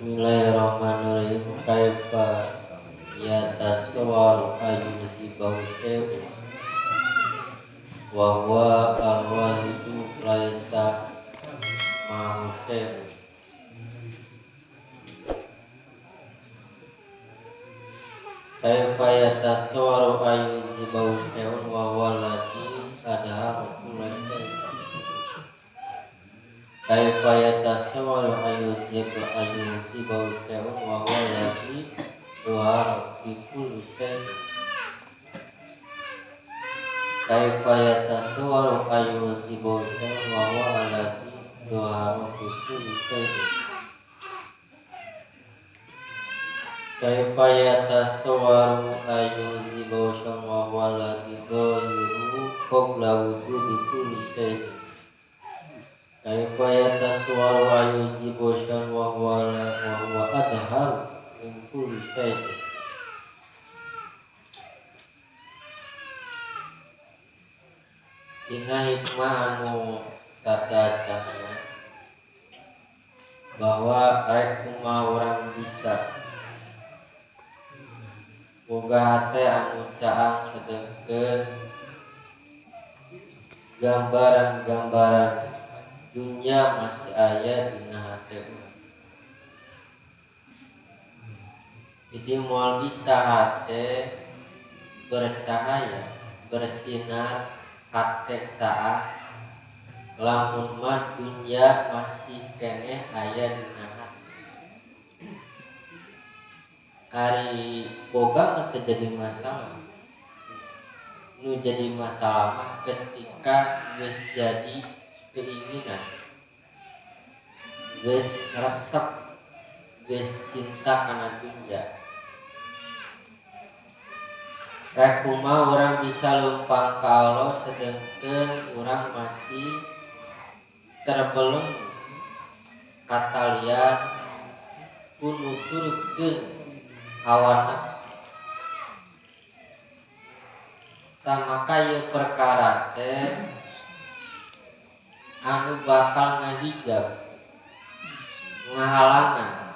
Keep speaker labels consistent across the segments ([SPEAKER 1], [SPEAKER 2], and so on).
[SPEAKER 1] Bismillahirrahmanirrahim. Kaifa yatasawwaru ayyuhibau syai'un wa huwa al-wahidu laisa ma'ahu syai'un. Kaifa yatasawwaru ayyuhibau syai'un wa huwa alladzi adharu kulla syai'in. Kaifa yatasawwaru ayyuhibau syai'un wa huwa alladzi dhuhara fi kulli syai'in. Kaifa yatasawwaru ayyuhibau syai'un wa huwa alladzi dhuhara fi kulli syai'in. Kaifa yatasawwaru ayyuhibau syai'un wa huwa alladzi dhahiru qabla wujudi kulli syai'in. Kaifa yatasawwaru ayyuhibau syai'un wa huwa adharu min kulli syai'in. Dina hikmah anu tata cara bahwa rek kumaha urang bisa boga hate anu caang sedengkeun gambaran-gambaran dunia masih aya dina hate urang. Jadi moal bisa hate bercahaya, bersinar hate caang lamun mah dunia masih keneh aya dina hate. Ari boga mah teu jadi masalah. Nu jadi masalah mah ketika geus jadi keinginan, geus resep, geus cinta kana dunia. Rek kumaha urang bisa leumpang ka Allah sedengkeun urang masih terbelenggu katalian ku nuturkeun hawa nafsu. Tah maka ieu perkara teh anu bakal ngahijab, ngahalangan,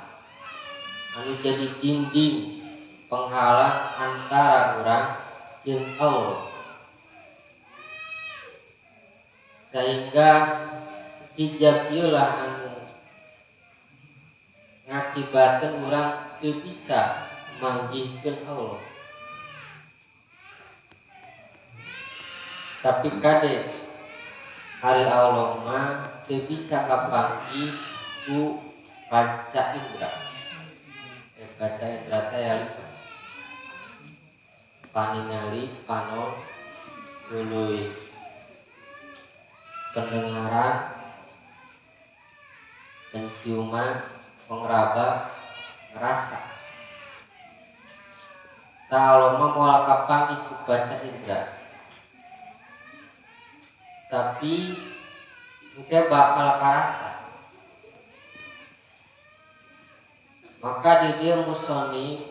[SPEAKER 1] anu jadi dinding penghalang antara urang jeung Allah, sehingga hijab ieu lah anu ngakibatkeun urang teu bisa manggihkeun Allah. Tapi kade ari Allah mah teu bisa kapanggih ku panca indra. Panca indra teh aya lima. Paningali, panon, tuluy pendengaran, penciuman, pengraba, ngerasa. Tah Allah mah moal kapanggih ku panca indra. Tapi engke bakal karasa. Maka di dieu musonif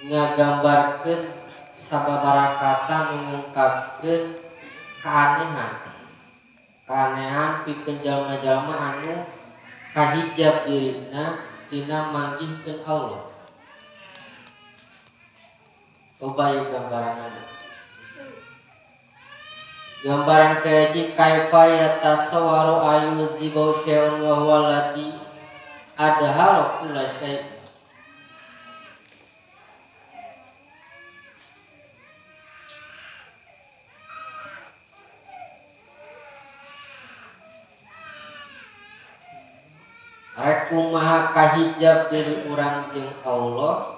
[SPEAKER 1] ngagambarkeun sababaraha kata mengungkapkeun keanehan. Keanehan pikeun jalma-jalma anu kahijab dirina dina manggihkeun Allah. Coba ieu gambaranana. Gambaran kahiji kaifa yatasawwaru ayyuzibau syai'un wa huwa alladzi adhara kulla syai'. Rek kumaha kahijab diri urang jeung Allah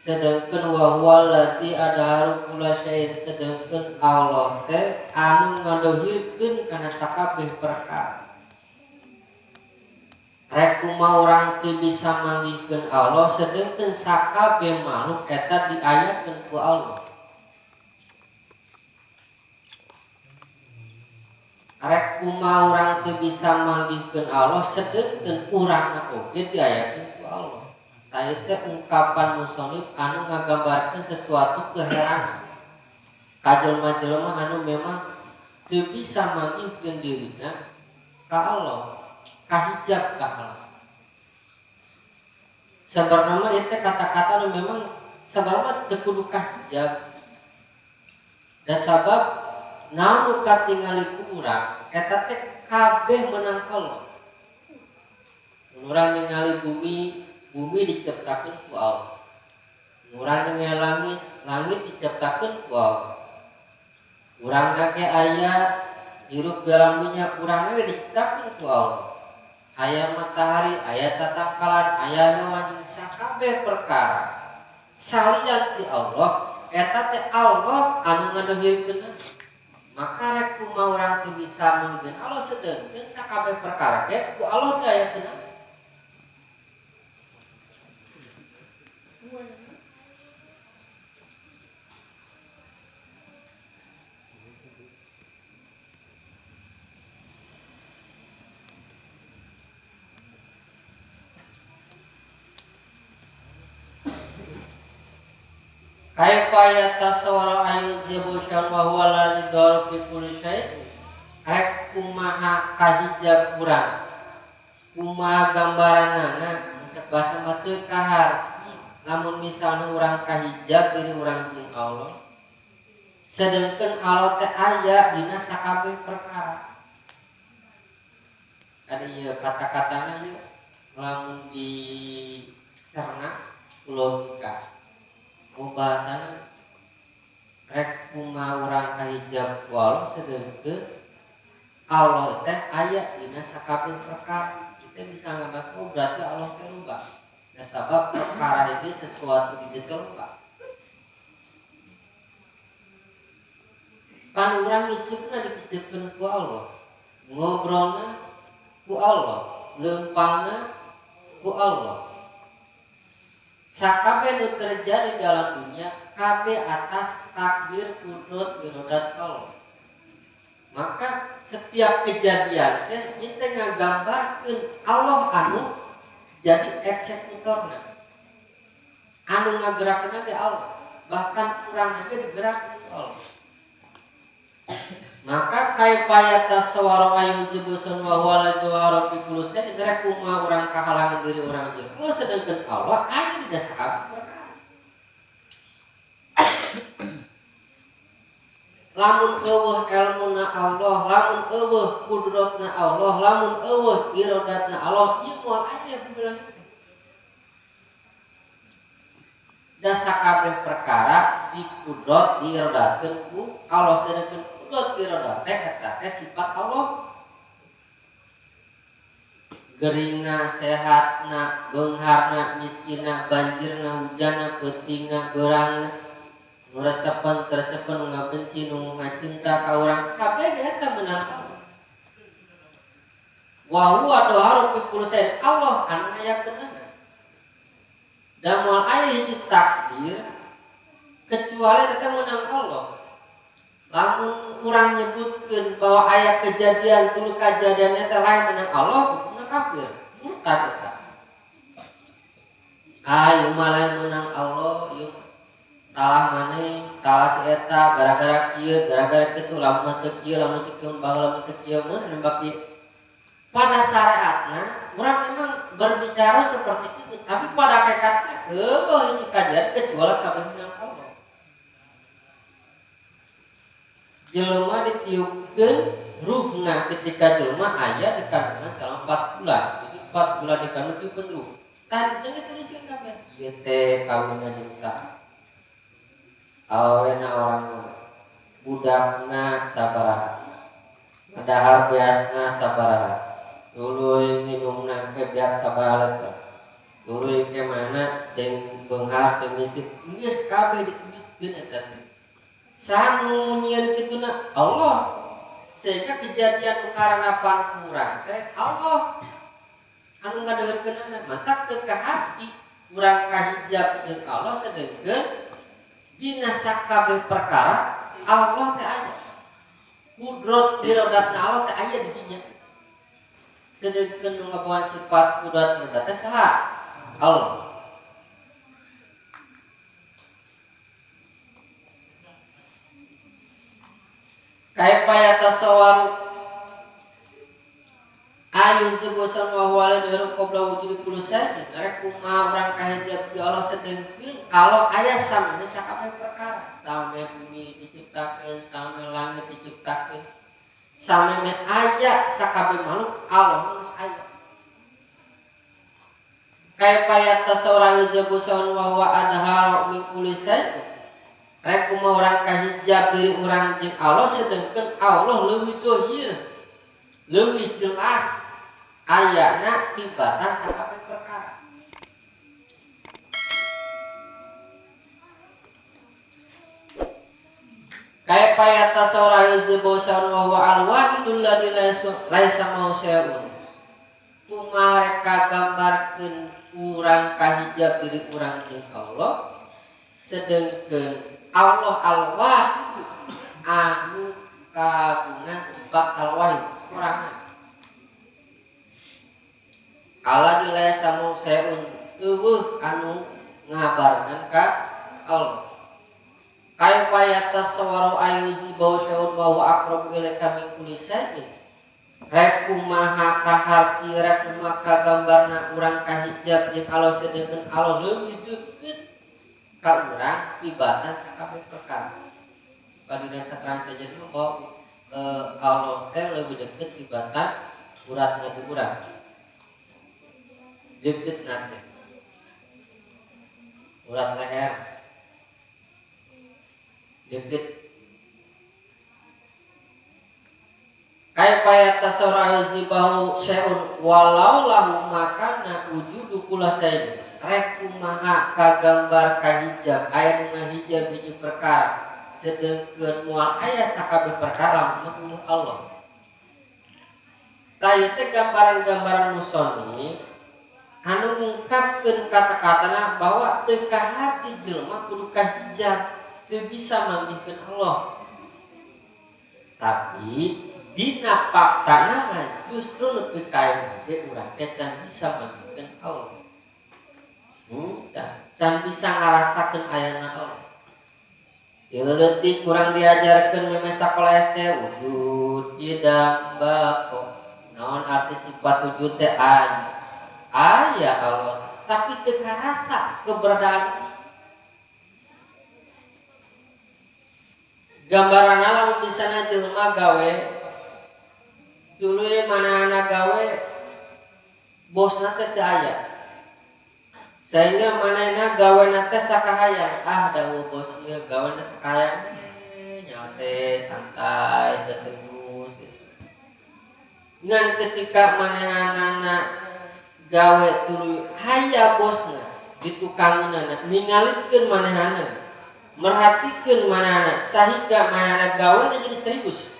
[SPEAKER 1] sedengkeun wa huwa alladzi adharu kulla syai'in, sedengkeun Allah teh anu ngadohirkeun kana sakabeh perkara. Rek kumaha urang teu bisa manggihkeun Allah sedengkeun sakabeh makhluk eta diayakeun ku Allah. Rek kumaha urang teu bisa manggihkeun Allah sedengkeun urangna oge diayakeun ku Allah. Tah ieu teh ungkapan musonif anu ngagambarkeun sesuatu keheranan ka jelema-jelema anu memang teu bisa manggihkeun dirina ka Allah, kahijab ka Allah. Sebenarnya itu kata-kata nu memang sebenarnya teu kudu kahijab. Da sabab naon nu katingali ku urang eta teh kabeh meunang Allah. Urang ningali bumi, bumi diciptakeun ku Allah. Urang ningali langit, langit diciptakeun ku Allah. Urang ge aya hirup dalam dunia, urang ge diciptakeun ku Allah. Aya matahari, aya tatangkalan, aya hewan jeung sakabeh perkara salian ti Allah, eta teh Allah anu ngadeungkeun. Maka rek kumaha urang teu bisa meungkeun Allah sedengkeun sakabeh perkara ge ku Allah diayakeun. Kaifa yatasawwaru ayyuzibu syai'an wa huwa alladzi dzahara fi kulli syai'. Rek kumaha kahijab urang, kumaha gambaranana cek basa mah teu kaharti lamun misalna urang kahijab diri urang jeung Allah, sedengkeun Allah teh aya dina sakabeh perkara. Ada ieu kata-katana ieu lamun dicerna logika. Oh bahasana rek kumaha urang kahijab ku Allah sedengkeun Allah teh aya dina sakabeh perkara. Kita bisa ngambil, oh berarti Allah teh loba. Nah, sabab perkara ini sesuatu di dieu teh loba. Pan urang ngicipna dikicipkeun ku Allah, ngobrolna ku Allah, leumpangna ku Allah. Sakabeh nu terjadi dalam dunia kabeh atas takdir kudrat irodat Allah. Maka setiap kejadian teh kita ngagambarkeun Allah anu jadi eksekutorna, anu ngagerakkeun ge Allah, bahkan urang ge digerakkeun ku Allah. Maka kaifa yatasawwaru ayyuzibu syai'an wa huwa alladzi dzahara fi kulli syai', rek kumaha urang kahalangan diri urang jeung Allah sedengkeun Allah aya di dasar perkara. Lamun eueuh elmuna Allah, lamun eueuh kudratna Allah, lamun eueuh iradatna Allah, ieu moal aya bilang. Da sakabeh perkara dikudrat diiradatkeun ku Allah, sedengkeun kudrat iradat teh eta teh sifat Allah. Geringna, sehatna, beungharna, miskinna, banjirna, hujanna, peutingna, beurangna, nu resepen, teresepen, nu ngabenci, nu ngacinta ka urang, kabeh ge eta meunang Allah. Wa huwa dhaharu fi kulli syai', Allah anu ngayakeunana. Da moal aya hiji takdir kecuali eta meunang Allah. Lamun urang nyebutkeun bahwa aya kejadian tuluy kajadian eta lain meunang Allah, hukumna kafir, murtad eta. Ah, ieu mah lain meunang Allah, ieu salah maneh, salah si eta, gara-gara kieu, gara-gara kitu, lamun teu kieu, lamun teu kieu, baheula lamun teu kieu, mun nembak kieu. Pada syariatna urang memang berbicara seperti itu, tapi pada hakikatna eueuh hiji kajadian kecuali kabeh meunang Allah. Jelema ditiupkeun ruhna ketika jelema aya di kandungan selama 4 bulan. Jadi 4 bulan di kandungan ditiupkeun ruh. Tadi dituliskeun kabeh. Ieu teh kawinna jeung saha? Awena orang budakna sabaraha, dahar beasna sabaraha, tuluy minumna ke beak sabaraha liter, tuluy ke mana jeung beunghar teh miskin, geus kabeh dituliskeun eta teh. Saha nu nyieun kituna? Allah. Sehingga kejadian nu karanapan kurang teh Allah anu ngadengeurkeunana, matak teu kahati urang kahijab jeung Allah sedengkeun dina sakabeh perkara Allah teh aya. Kudrat iradatna Allah teh aya di dinya. Sedengkeun nu ngabawa sifat kudrat iradat teh saha? Allah. Kaifa yatasawwaru Ayu sebusan wa huwa la qabla wujudi kulli syai'in. Rek kumaha urang kahijab di Allah sedengkeun Allah aya samemeh sakabeh perkara. Samemeh bumi diciptakeun, samemeh langit diciptakeun, samemeh aya sakabeh makhluk Allah geus aya. Kaifa yatasawwaru sebusan wa huwa adharu min kulli syai'in. Rek kumaha urang kahijab diri urang jeung Allah sedengkeun Allah leuwih dohir, leuwih jelas ayana tibatan sakabeh perkara. Kaifa yatasawwaru sebusan wa huwa al-wahidul ladzi laisa ma'ahu syai'un. Kumaha rek kagambarkeun urang kahijab diri urang jeung Allah sedengkeun Allah al-wahid anu kagungan sifat al-wahid sorangan. Allah dilaisa ma'ahu syai'un eueuh anu ngabarengan ka Allah. Kaifa yatasawwaru ayyuzibu syai'un wa huwa aqrabu ilaika min kulli syai'in. Rek kumaha kaharti rek kumaha kagambarna urang kahijab jeung Allah sedengkeun Allah leuwih deukeut ka urang tibatan sakabeh perkara. Padina keterangan saja dulu bahwa Allah teh leuwih deukeut tibatan urat nabi urang. Deukeut na teh urat leher deukeut. Kaifa yatasawwaru zibahu syai'un walau lahu makana wujudu kulli syai'in. Rek kumaha kagambar kahijab aya nu ngahijab hiji perkara sedengkeun moal aya sakabeh perkara lamun Allah. Tah ieu teh gambaran-gambaran musonif anu ngungkapkeun kata-katana bahwa teu kaharti jelema kudu kahijab teu bisa manggihkeun Allah. Tapi dina faktana mah justru nepi ka ayeuna ge urang teh can bisa manggihkeun Allah. Can bisa ngarasakeun ayana Allah. Ieu leutik kurang diajarkeun memeh sakola SD wujud idam bako. Naon arti sifat wujud teh aya? Aya Allah, tapi teu karasa keberadaan. Gambaranna lamun misalna jelema gawe tuluy manehna gawe bosna teh teu aya. Sehingga manehna gawena teh sakahayang, ah da bos ieu gawena sakahayang nyalse santai teu serius gitu. Ngan ketika manehanana gawe tuluy haya bosna ditukangeunana ningalikeun manehana, merhatikeun manehana sehingga manehana gawena jadi serius.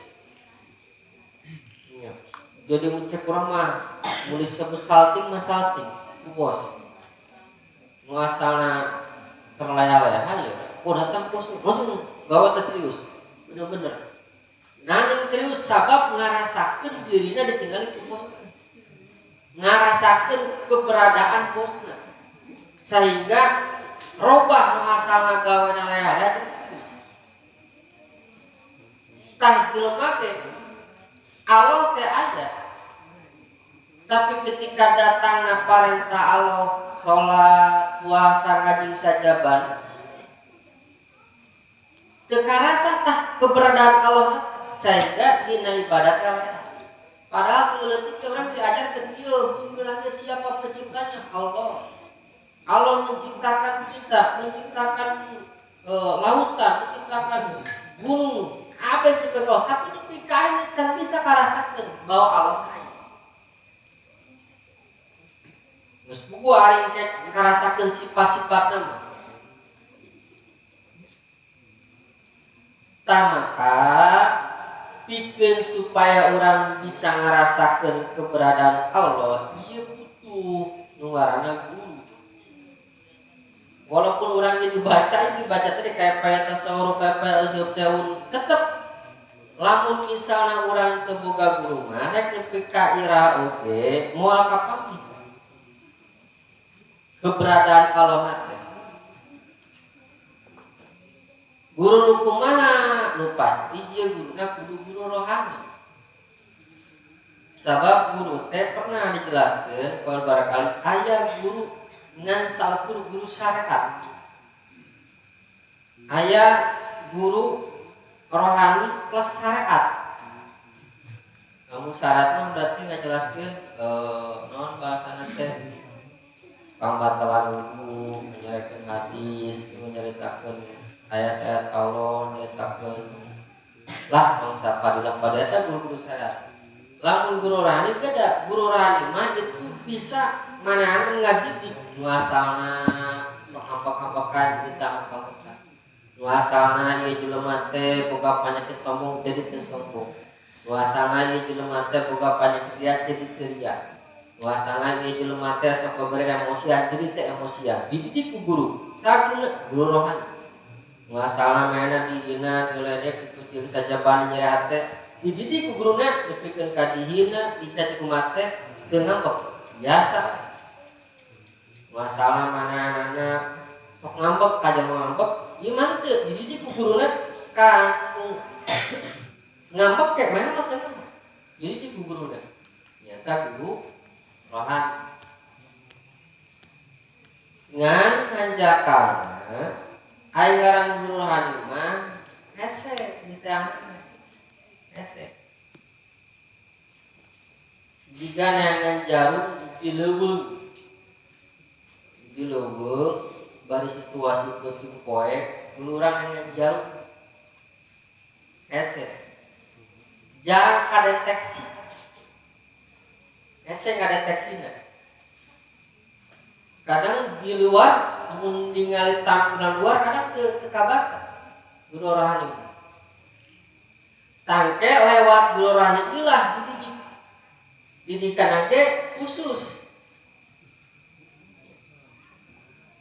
[SPEAKER 1] Ya. Jadi mun cek urang mah mun disebut salting mah salting ku bos. Nu asalna terlaya-laya ya, oh datang bos langsung gawe teh serius. Bener-bener. Naning serius sabab ngarasakeun dirina ditinggali ku bosna. Ngarasakeun keberadaan bosna. Sehingga robah nu asalna gawena laya-laya jadi serius. Tah jelema teh Allah teh aya. Tapi ketika datangna parentah Allah, salat, puasa, ngaji sajaban, teu karasa tah keberadaan Allah sehingga dina ibadat teh. Padahal leutik orang diajarkeun ieu bilangnya siapa penciptanya? Allah. Allah menciptakan kita, menciptakan lautan, menciptakan gunung, apa yang Allah. Tapi nepi ka ayeuna can bisa karasakeun bahwa Allah aya. Geus buku aring teh ngarasakeun sifat-sifatna mah. Tah maka pikeun supaya urang bisa ngarasakeun keberadaan Allah, ieu butuh nu ngaranna guru. Walaupun urang ge dibaca, ieu dibaca teh kayak paya tasawuf, kayak paya useup-seun, tetep lamun misalna urang teu boga guru mah rek nepi ka ira oge moal kapanggih keberadaan Allah teh. Guru nu kumaha? Nu pasti ieu guruna kudu guru rohani. Sabab guru teh pernah dijelaskan kalau barangkali aya guru ngan saukur guru syariat. Aya guru rohani plus syariat. Kamu syarat mah berarti ngajelaskeun naon bahasana teh pambatalan wudu, menyeritakeun hadis, menyeritakeun ayat-ayat Allah, menyeritakeun lah bangsa padilah pada eta guru-guru syariat. Lamun guru rohani beda, guru rohani mah itu bisa manehna ngadidik nu asalna sok hampek-hampekan jadi teu hampek-hampekan. Nu asalna ieu jelema teh boga panyakit sombong jadi teu sombong. Nu asalna ieu jelema teh boga panyakit ria jadi teu ria. Nu asalna ieu jelema teh sok bere emosian jadi teu emosian. Dididik ku guru, saguna guru rohani. Nu asalna mainna dihina, diledek, dikucil sajabana nyeri hate, dididik ku guruna dipikeun ka dihina, dicaci ku mate teu ngambek. Biasa. Nu asalna manehna sok ngambek ka jelema ngambek, ieu mah teu dididik ku guruna ka ngambek kayak mana mah teu ngambek. Dididik ku guruna. Nyata guru rohani. Ngan hanjakalna ai ngaran guru rohani mah hese diteangan. Hese. Jika neangan jarum di leuweung. Di leuweung bari situasi peuting poek, urang neangan jarum. Hese. Jarang kadeteksi. Hese ngadeteksina. Kadang di luar mun ningali tampilan luar kadang teu kabaca guru rohani. Tangke lewat guru rohani ilah dididik. Didikan ge khusus.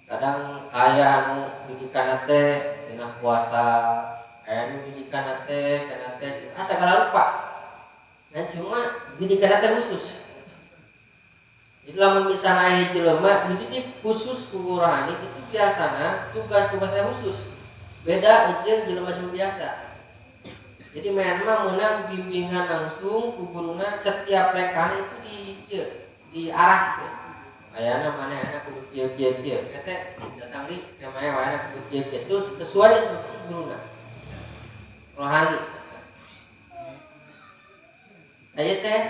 [SPEAKER 1] Kadang aya anu didikan teh dina puasa, aya anu didikan teh kana teh sagala rupa. Dan cuma didikan teh khusus. Jadi lamun misalnya aya jelema dididik khusus ku guru rohani itu biasana tugas-tugasnya khusus. Beda jeung jelema-jelema biasa. Jadi memang menang bimbingan langsung ku guruna setiap lekana itu di ieu diarahkeun. Ayana manehna kudu kieu kieu kieu. Teh datang di namanya wayana kudu kieu kieu. Terus sesuai instruksi guruna. Rohani. Aya teh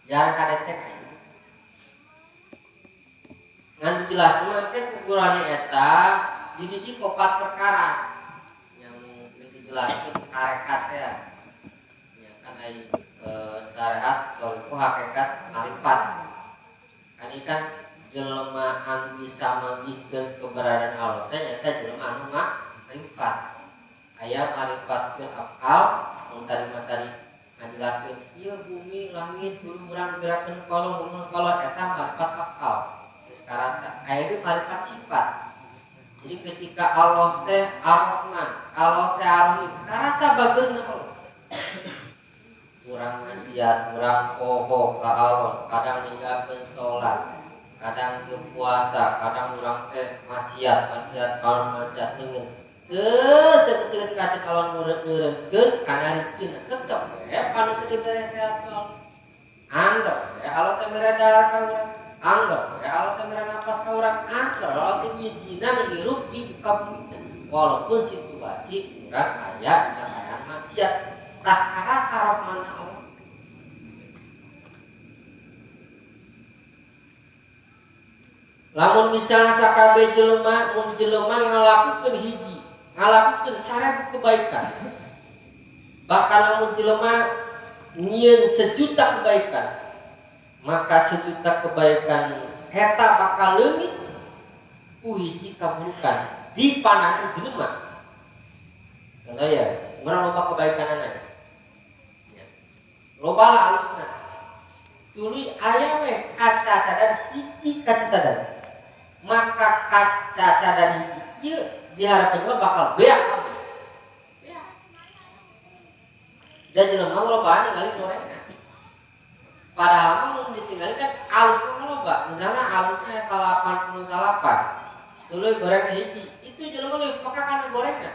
[SPEAKER 1] jarang kadeteksi. Ngan jelas mah teh ku guru rohani eta dididik opat perkara yang dijelaskeun tarekat ya. Ya kan ai syariat thoriqoh hakikat marifat. Kan ieu kan jelema anu bisa manggihkeun keberadaan Allah teh nyaeta jelema anu marifat. Aya marifat fil afal mun tadi mah tadi ngajelaskeun ieu bumi langit dulu urang digerakkeun kolong mun kolong eta marifat afal. Geus karasa aya deui marifat sifat. Jadi ketika Allah teh Ar-Rahman, Allah teh Ar-Rahim, karasa bageurna Allah. Urang maksiat, urang poho ka Allah, kadang ninggalkeun salat, kadang teu puasa, kadang urang teh maksiat, maksiat, kalon maksiat deungeun. Teu saeutik kaca kalon meureun-meureunkeun kana rezekina tetep we panu teu dibere sehat ka Allah. Anggap we Allah teh mere dahar ka urang. Anggap we Allah teh mere napas ka urang, anggap Allah teh ngijinan hirup di muka bumi. Walaupun situasi urang aya dina kaayaan maksiat, tah karasa rahman Allah. Lamun misalnya sakabeh jelema mun jelema ngalakukeun hiji, ngalakukeun 1000 kebaikan. Bahkan lamun jelema nyieun 1.000.000 kebaikan, maka 1.000.000 kebaikan eta bakal leungit ku hiji kaburukan di pandangan jelema. Contoh ya, urang loba kebaikanana. Ya. Loba lah alusna. Tuluy aya we kaca cadan hiji kaca cadan. Maka kaca cadan hiji ieu diharapkeun mah bakal beak kabeh. Beak. Da jelema lobaan ningali gorengna. Padahal mah mun ditinggali kan alusna mah loba. Misalnya alusna 89, tuluy gorengna hiji. Itu jelema leuwih peka kana gorengna.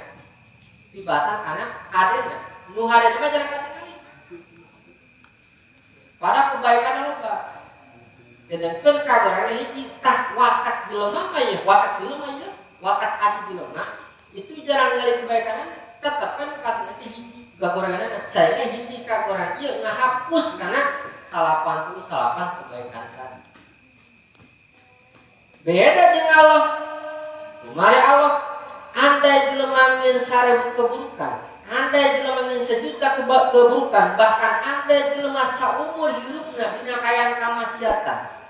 [SPEAKER 1] Di batang kana hadena. Nu hadena mah jarang katingali. Pada kebaikan loba. Sedangkan kagorengan hiji tah watak jelema mah ya, watak jelema ya, watak asli jelema itu jarang ningali kebaikan, tetep kan katanya hiji kagorengan. Sehingga hiji kagorengan ieu ngahapus karena 89 kebaikan tadi. Beda jeung Allah. Kumari Allah andai jelema ngeun 1000 keburukan, andai jelema ngeun 1 juta keburukan, bahkan andai jelema saumur hirupna dina kaayaan kamaksiatan.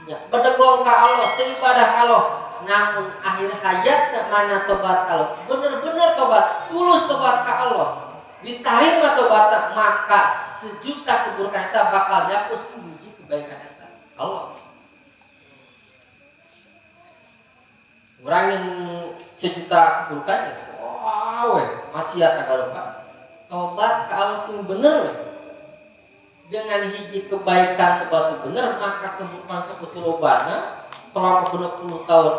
[SPEAKER 1] Ya, bedegong ka Allah, teu ibadah ka Allah, namun akhir hayatna mana tobat ka Allah, bener-bener tobat, tulus tobat ka Allah, diterima tobatna, maka 1 juta keburukan eta bakal dihapus ku hiji kebaikan eta. Allah. Urang yang 1 juta keburukan ya, wah we, maksiat lupa. Tobat ka Allah sing bener we. Dengan hiji kebaikan tobat bener, maka keburukan sakutu lobana selama 20 tahun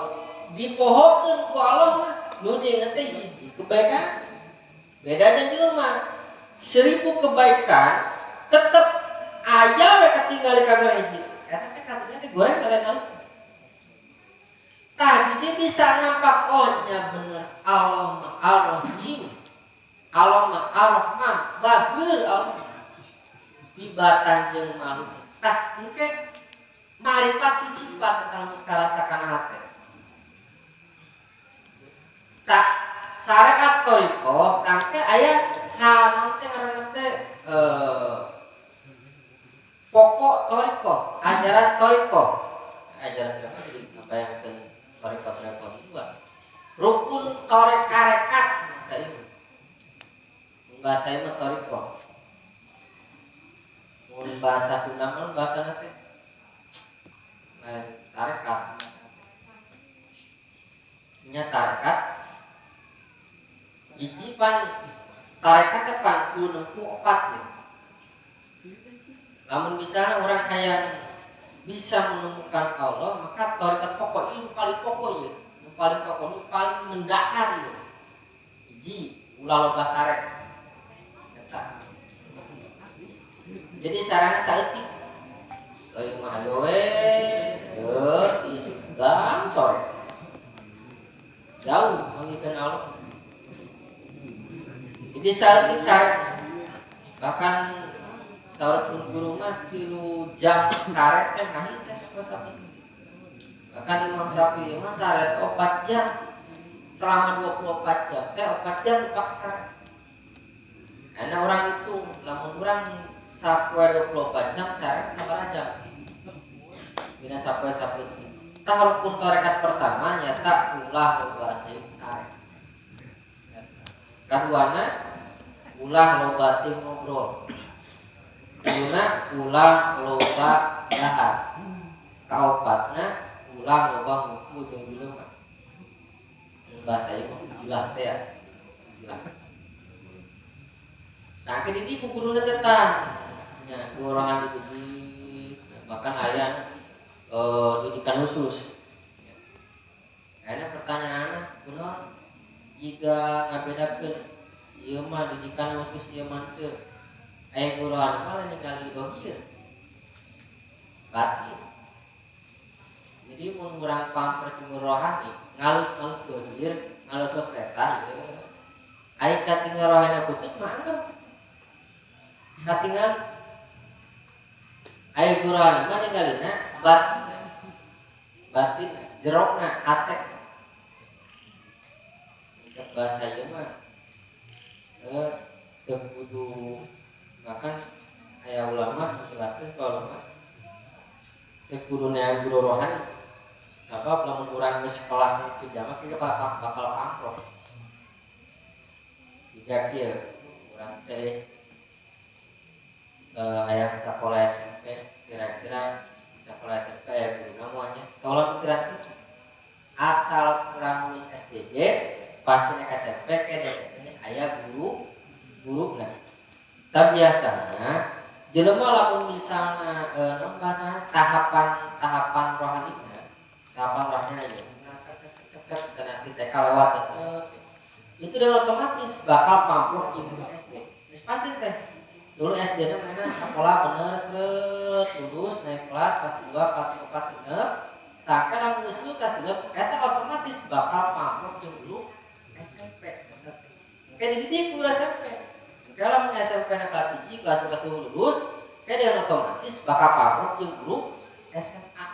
[SPEAKER 1] dipohokeun ku Allah mah nu diinget teh hiji kebaikan. Beda jeung jelema 1000 kebaikan tetep aya we katinggali ka goreng hiji. Eta teh katinggali teh goreng kalian halus. Tah jadi bisa nampak oh nya bener Allah mah Ar-Rahim. Allah mah Ar-Rahman, bager Allah. Tibatan jeung makhluk. Tah engke marifat sifat tentang karasakan hate. Tak syariat thoriqoh tangke aya hal teh ngaranna teh pokok thoriqoh, ajaran thoriqoh. Ajaran thoriqoh jadi ngabayangkeun thoriqoh-thoriqoh dua. Rukun tarekat bahasa ieu. Bahasa ieu mah thoriqoh. Mun bahasa Sunda mah bahasana teh lain tarekat. Nya tarekat hiji pan tarekat teh pan kudu nempuh opat ya. Lamun misalnya orang hayang bisa menemukan Allah, maka tarekat pokok ini paling pokok ya, nu paling pokok, nu paling mendasar ya. Hiji ulah loba sare. Eta. Jadi sarana saeutik. Euy mah ayo we, deur ti sore. Jauh manggihkeun Allah. Jadi saeutik sare. Bahkan saur pun guru mah 3 jam sare teh ngahit teh sapoe. Bahkan Imam Syafi'i mah sare 4 jam. Selama 24 jam teh 4 jam dipakai sare. Karena orang itu lamun urang sapoe 24 jam sare sabaraha jam? Dina sapoe sapoe. Tah rukun tarekat pertama nyata ulah loba teuing sare. Kaduana ulah loba teuing ngobrol. Tiluna ulah loba dahar. Kaopatna ulah loba nguku jeung jelema. Bahasa ieu mah ulah teh ya. Ulah. Nah, akhirnya di ku guruna teh tah. Nya rohani dididik, bahkan aya didikan khusus. Ayeuna pertanyaanna kunaon jika ngabedakeun ieu mah didikan khusus ieu mah teu. Aya guru rohani mah lain ningali dohir. Batin. Jadi mun urang paham percuma rohani, ngalus-ngalus dohir, ngalus-ngalus letah ieu. Aya katinggal rohani putih mah anggap katinggal. Aya guru rohani mah ningalina batin. Batin jerokna hate. Cek bahasa ieu mah teu kudu, bahkan aya ulama menjelaskan kalau mah teu kudu neang guru rohani. Sabab lamun urang geus kelas nanti jamak ieu bakal bakal pamproh. Jika kieu urang teh hayang sakola SMP, kira-kira sakola SMP aya guruna moal nya? Tolong pikiran kitu. Asal urang lulus SD ge pasti naik SMP ke di SMP geus aya guru guruna. Tapi biasana jelema lamun misalna naon bahasana tahapan tahapan rohanina, tahapan rohani ieu nanti TK lewat itu udah otomatis bakal pamproh di SD. Geus pasti teh. Dulu SD na mana sekolah bener seret lulus naik kelas kelas 2 kelas 3 kelas 6. Tah kan lamun geus lulus kelas 6 eta otomatis bakal pamruk jeung guru SMP. Oke jadi dia guru SMP. Oke lamun SMP na kelas 1 kelas 2 kelas 3 lulus, oke dia otomatis bakal pamruk jeung guru SMA.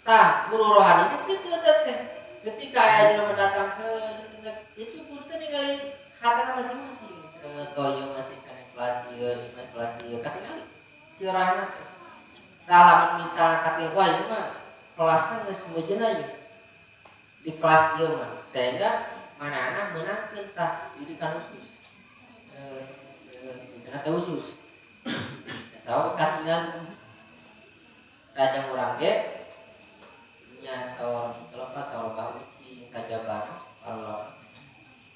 [SPEAKER 1] Tah guru rohani itu gitu teh. Ketika aya jelema datang itu guru teh ningali hatena masing-masing. Toyo masih kana kelas ieu, naik kelas ieu katingali si orangna teh. Tah lamun misalna katingali wah ieu mah kelasna geus meujeuh ieu. Di kelas ieu mah sehingga manana meunangkeun tah didikan khusus. Didikan teh khusus. Saur katingali tajam urang ge nya saur terlepas saur bauci sajabana Allah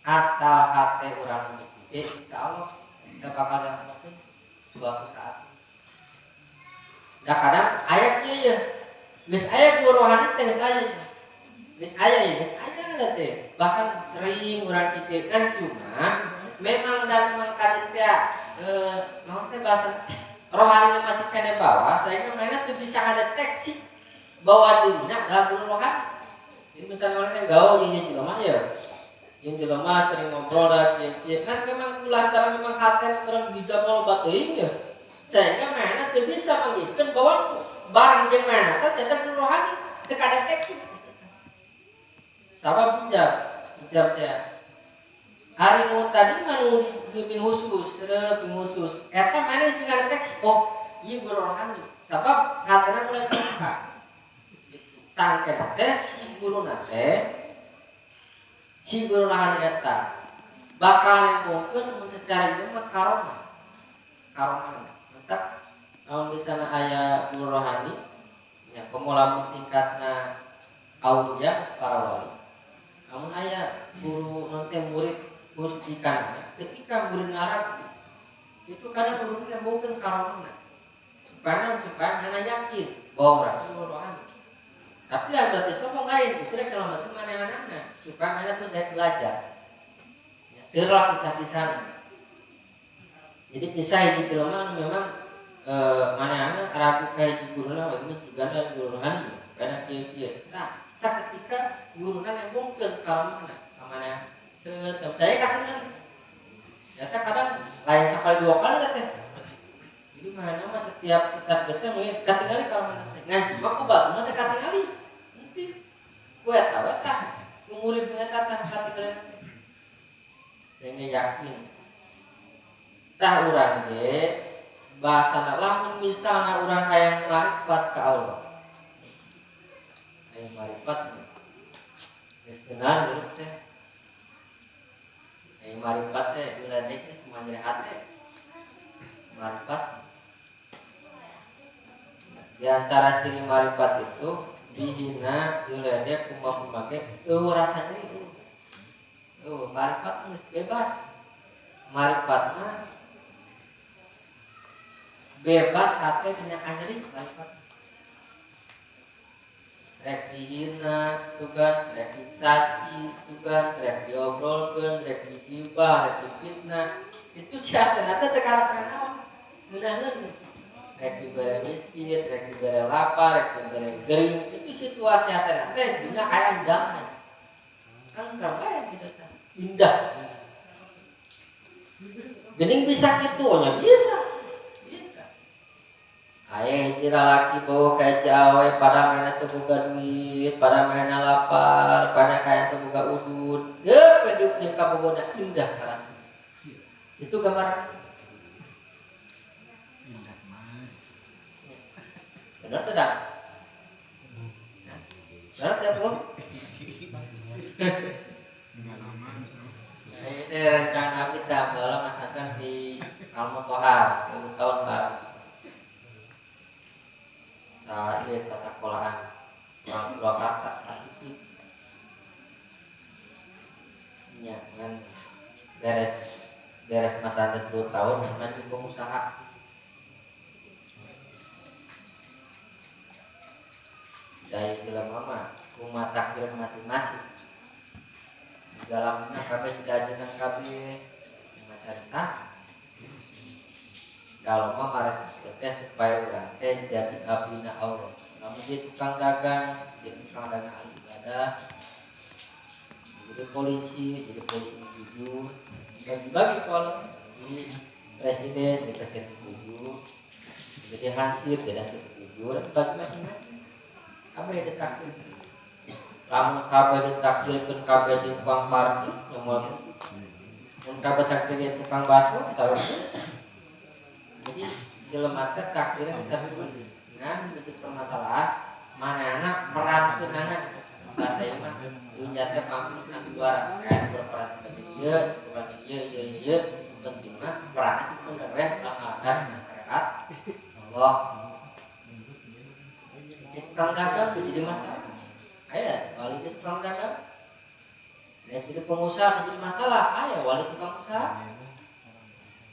[SPEAKER 1] asal hate urang ge insyaallah kita bakal dapetin suatu saat. Da kadang aya kieu ya geus aya guru rohani teh geus aya geus aya ya geus aya teh bahkan sering urang kieu kan cuma memang dan memang kadit teh naon teh bahasa rohani masih kene bawah sehingga mana teu bisa ngadeteksi bahwa dirinya adalah guru rohani. Jadi misalnya orang yang gaul ini jelema ya, yang jelema sering ngobrol dan kieu kan memang lantaran memang hati orang dijamol bateuing ya, sehingga mana teu bisa mengikeun bahwa barang jeung mana teh ternyata guru rohani teu kadeteksi. Sabab hijab, hijab teh. Hari nu tadi mah nu dibimbing khusus, bimbing khusus. Eta mana geus ngadeteksi, oh ieu guru rohani. Sabab hatena mulai terbuka. Tangkena teh si guruna teh si guru rohani eta bakal nembongkeun mun secara ieu mah karomah. Karomah. Entak lamun misalna aya guru rohani nya komo lamun tingkatna aulia para wali. Lamun aya guru non teh murid khusus dikanana, ketika murid ngarap itu kadang guru nembongkeun karomahna. Supaya mana yakin bahwa urang guru rohani. Tapi lah berarti sombong lain, justru kalau masih mana-mana supaya mana terus saya belajar. Ya, sirah kisah-kisahnya. Jadi kisah ini jelema memang mana-mana ragu kayak guruna waktu itu sigana guru rohani, karena kieu-kieu. Nah, saketika guruna nembongkeun karomahna ka mana sreungeut saya katingali. Ternyata kadang lain sakali dua kali teh. Jadi mana mah setiap geteh mungkin katingali karomahna teh. Ngan cuma ku batu mah teh katingali. Henteu. Ku eta we tah, murid eta tah katingali teh. Sehingga yakin. Tah urang ge bahasana lamun misalna urang hayang marifat ka Allah. Hayang marifat geus keunaan hirup teh. Hayang marifat teh diledek ge semua hate. Marifat. Di antara ciri marifat itu dihina, diledek, kumaha-kumaha ge eueuh rasa nyeri eueuh. Eueuh marifat geus bebas. Marifat mah bebas hate nya nyeri marifat. Rek dihina sugan, rek dicaci sugan, rek diobrolkeun, rek digibah, rek difitnah. Itu sia teh teu karasa naon. Ngeunaheun. Rek dibere miskin, rek dibere lapar, rek dibere gering, itu situasi hatena teh dunia kayak damai. Kan ramai gitu teh. Indah. Gening bisa kitu nya bisa. Bisa. Aya hiji lalaki bawa ka awe pada mana teu boga duit, pada mana lapar, pada kaya teu boga udud. Deup ke dieu kabogona indah karasa. Itu gambaran.
[SPEAKER 2] Indah mah.
[SPEAKER 1] Benar tidak? Benar tidak, Bu? Ini rencana kita bahwa masakan di Al-Mutohar tahun baru. Nah, ini sekolahan orang Purwakarta kelas itu. Ya, dengan beres masa 2 tahun maju pengusaha. Dari film mama, rumah takdir masing-masing. Di dalamnya kabeh diajenan kabeh, macam carita. Kalau mah marah teh supaya urang teh jadi abdina Allah. Lamun dia tukang dagang, jadi tukang dagang ahli ibadah. Jadi polisi jujur. Bagi-bagi kalau jadi presiden, jadi presiden jujur. Jadi hansip, jadi hansip jujur. Bagi masing-masing. Apa yang ditakdir? Lamun kabeh ditakdirkeun kabeh di tukang parkir, nya moal. Mun kabeh takdir di tukang bakso, taruh. Jadi jelema teh takdirnya kita tulis. Nah, itu permasalahan mana anak perankeun anak bahasa ieu mah dunya teh mampu sandiwara kan berperan sebagai ieu, berperan ieu ieu ieu, penting mah peranna sih bener we ulah ngalanggar syariat Allah. Jadi tukang dagang itu jadi masalah. Aya wali jadi tukang dagang. Nah, jadi pengusaha jadi masalah, aya wali tukang usaha.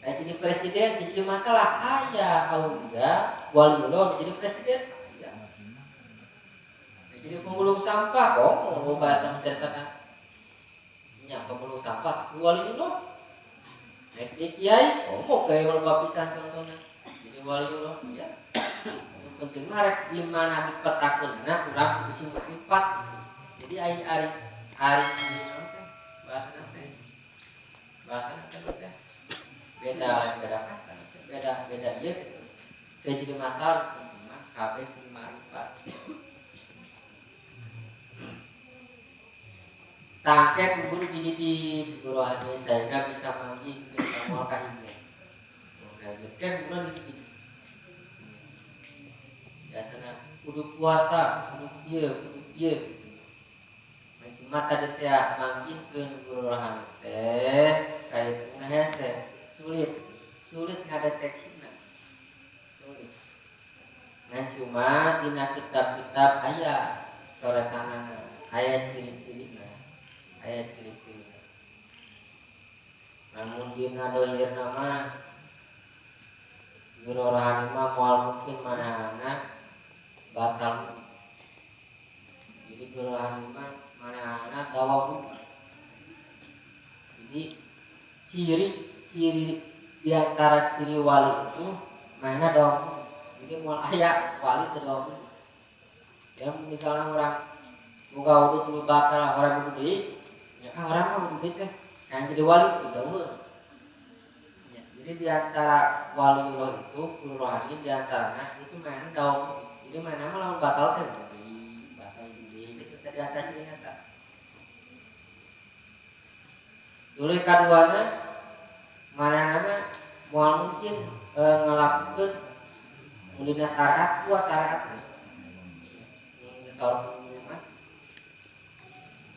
[SPEAKER 1] Nah, jadi presiden jadi masalah, aya aulia waliullah jadi presiden. Ya. Nah, jadi pemulung sampah kok mau loba eta nya pemulung sampah waliullah. Nah, jadi kiai oh kayak loba pisan contohna. Jadi waliullah ya. Yang penting mah rek di mana dipetakeunna urang kudu sing privat. Jadi ari ari ari naon teh bahasana teh. Bahasana teh beda lain beda kata beda beda ieu gitu. Teu jadi masalah penting mah kabeh sing marifat. Tangke kubur dididik guru rohani sehingga bisa manggih ke moal kahiji. Kan guru dididik. Biasana kudu puasa, kudu ieu, kudu ieu. Cuma tadi teh manggihkeun guru rohani teh kaituna hese sulit, sulit ngadeteksina. Sulit. Nah cuma dina kitab-kitab aya coretanana, aya ciri-cirina, aya ciri-cirina. Namun dina dohirna mah guru rohani mah moal mungkin manehna batal. Jadi guru rohani mah manehna dawam. Jadi ciri-ciri di antara ciri wali itu manehna dawam. Jadi moal aya wali teu dawam. Ya misalnya orang boga wudu tuluy batal orang wudu deui, ya ah orang mah wudu deui teh yang jadi wali itu jauh. Ya, jadi di antara wali Allah itu guru rohani di antaranya itu manehna dawam. Jadi manehna mah lamun batal teh batal deui itu teh di antara ciri eta. Tuluy kaduana manehna moal mungkin ngalakukeun dina syariat kuat syariatna. Saur mah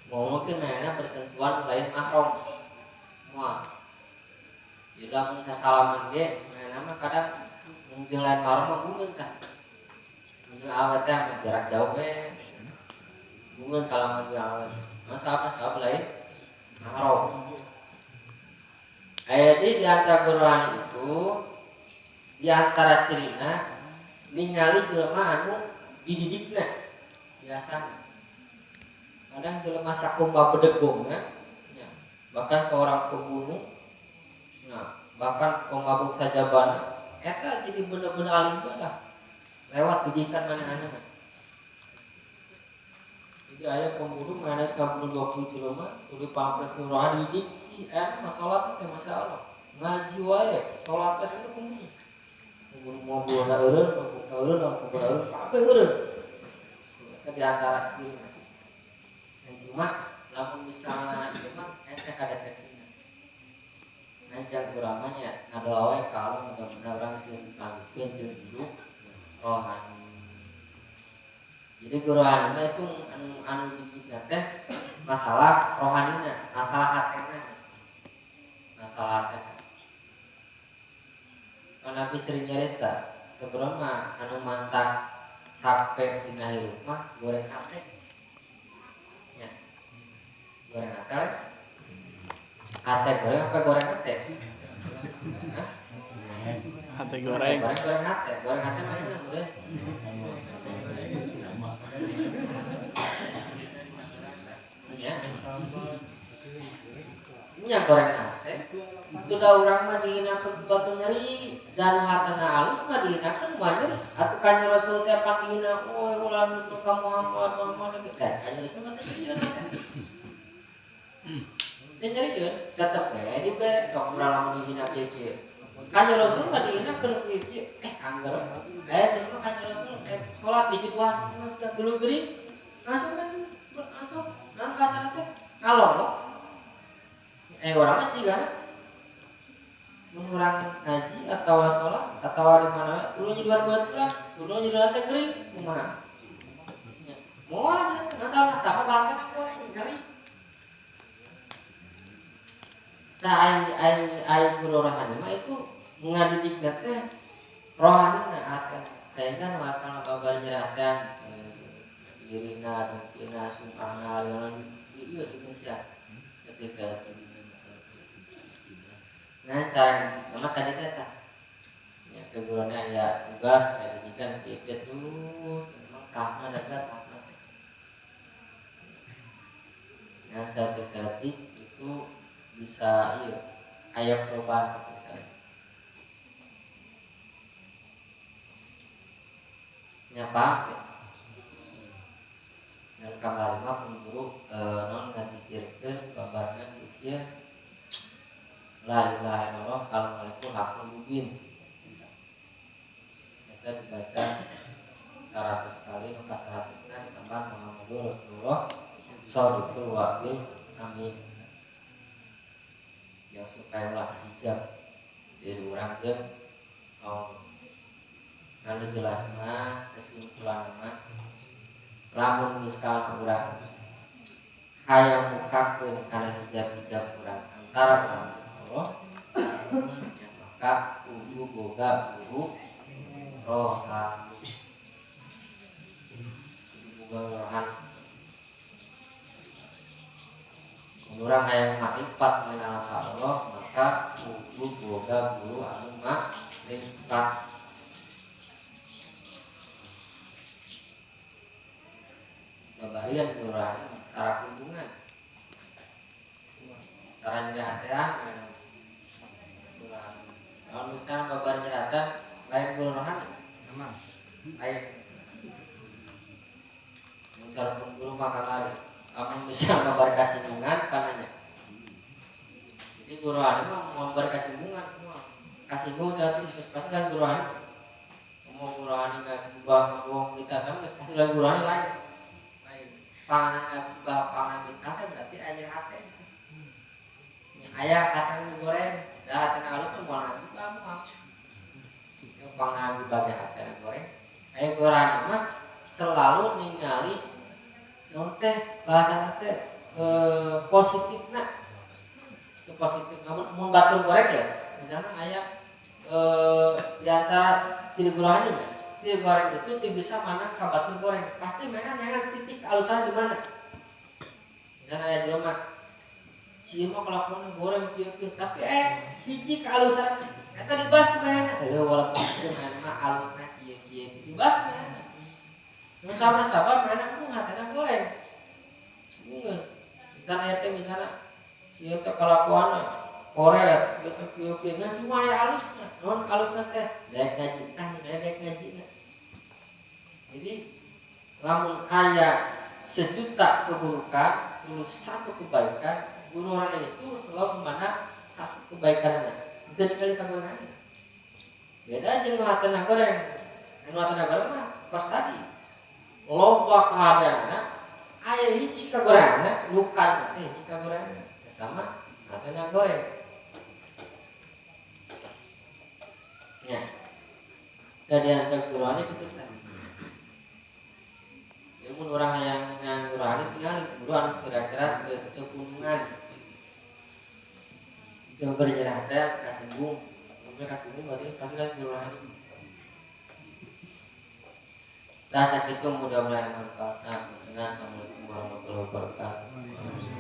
[SPEAKER 1] moal mungkin manehna bersentuhan lain mahram. Moal. Jadi lamun sasalaman ge manehna mah kadang mun jeung lain mahram mah bungeun tah. Mun jeung awet teh mah jarak jauh we. Bungeun salaman jeung awet. Masa apa sabab lain mahram. Jadi di antara guru rohani itu di antara cirina ningali jelema anu dididikna biasana. Kadang jelema sakumba bedegongna, ya, bahkan seorang pembunuh, nah, bahkan pemabuk sajabana, eta jadi bener-bener ahli ibadah lewat didikan manehna. Jadi aya pembunuh mana 10 20 jelema kudu pamret rohani didik, ih eta mah salat teh masya Allah. Ngaji wae, salat teh itu pembunuh. Pembunuh mobilna eureun, mabukna eureun, mabukna eureun, kabeh eureun. Eta di antara ciri. Dan cuma lamun misalna ieu mah hese kadeteksina. Ngajar urang mah nya ngadoa wae ka Allah mudah-mudahan urang sieun dipanggihkeun jeung hidup rohani. Jadi guru rohani mah itu anu didikna teh masalah rohanina, masalah hatena. Masalah hatena. Kan Nabi sering nyarita, urang mah anu mantak capek dina hirup mah goreng hate. Ya. Goreng hate. Hate goreng apa goreng hate? Hah?
[SPEAKER 2] Hate goreng.
[SPEAKER 1] Goreng goreng hate, goreng hate mah enak udah. Ya. Nya goreng hate, Itu dah urang mah dihinakeun ku batur nyeri dan hatena alus mah dihinakeun mah nyeri. Atuh kanjeng Rasul teh pan dihina, "Oi ulah nutur ka Muhammad, Muhammad." Dan kanjeng Rasul mah teh nyerieun. Teh nyerieun, tetep we dibere dok urang lamun dihina kieu-kieu. Kanjeng Rasul mah dihinakeun ku kieu, angger. Jeung mah kanjeng Rasul salat di kitu sudah dulu geuring. Langsung kan langsung naon bahasana teh ngalongok. Urang mah cigana mun urang ngaji atawa salat atawa di mana tuluy nyiduan beut urang, tuluy nyiduan teh geuring kumaha. Nya, moal nya masalah sama bahkan goreng nyeri. Nah, ai guru rohani mah itu ngadidikna teh rohanina atan sehingga masalah babar nyerahkan dirina dengkina sum'ahna aliran ieu itu sia ketika. Nah, cara mama tadi teh tah ya keguruannya ya tugas pendidikan kieu tuh memang tahapna ada tahapna teh. Nah, saeutik itu bisa ieu aya perubahan saeutik. Nya paham teh. Dan kamari mah pun guru non ngadzikirkeun babarna dzikir la ilaha illallah kalau malikul hakul mubin. Eta dibaca 100 kali nu ka 100-na ditambah Muhammadur Rasulullah shadiqul wa'dil amin. Yang supaya ulah hijab dari urang jeung Allah. Anu jelas mah kesimpulan mah lamun misal urang hayang mukakeun kana hijab-hijab urang antara urang jeung Allah, ya, maka kudu boga guru rohani. Kudu boga rohani. Mun urang hayang makrifat mengenal ka Allah, maka kudu boga guru anu makrifat. Babarian guru rohani cara hubungan cara nyerahkan kalau misalnya babar nyerahkan lain guru rohani memang lain misal pun guru mah kamari kamu bisa babar kasinggungan kananya jadi guru rohani mah mau babar kasinggungan kasinggung satu terus pasti kan guru rohani mau guru rohani nggak ubah ngomong kita kan pasti guru rohani lain panganan ngagibah panganan kita teh berarti aya hate. Nya aya hate nu goreng, da hate alus mah moal ngagibah moal. Nya panganan ngagibah ge hate goreng. Aya gorani mah selalu ningali naon teh bahasana teh positifna. Teu positif namun mun batur goreng ya misalnya aya di antara ciri rohani nya. Ciri goreng itu tidak bisa mana ka batur goreng pasti mana nyangan titik alusan di mana dan aya jelema si mah kelakuan goreng kieu-kieu tapi hiji kealusan eta dibahas kumaha walaupun kieu mana mah alusna kieu-kieu dibahas kumaha nu sama-sama mana ku hatena goreng bungeun misalnya aya teh misalnya ieu teh kelakuan koret kieu teh kieu-kieu ngan cuma aya alusna naon alusna teh daek ngaji tah daek ngaji. Jadi lamun aya sejuta keburukan terus satu kebaikan, guru orang itu selalu memandang satu kebaikan. Dan kali kagorengan. Beda jeung nu hatena goreng. Nu hatena goreng mah pas tadi. Loba kahadeanna aya hiji kagorenganna lukan teh hiji kagorenganna. Eta mah hatena goreng. Ya. Jadi antara guruane kitu teh. Ilmu orang yang ngurani tinggal buruan kira-kira ke gunungan jauh berjalan teh kasinggung mungkin kasinggung berarti pasti kan ngurani nah sakitu mudah-mudahan manfaatna. Assalamualaikum warahmatullahi wabarakatuh.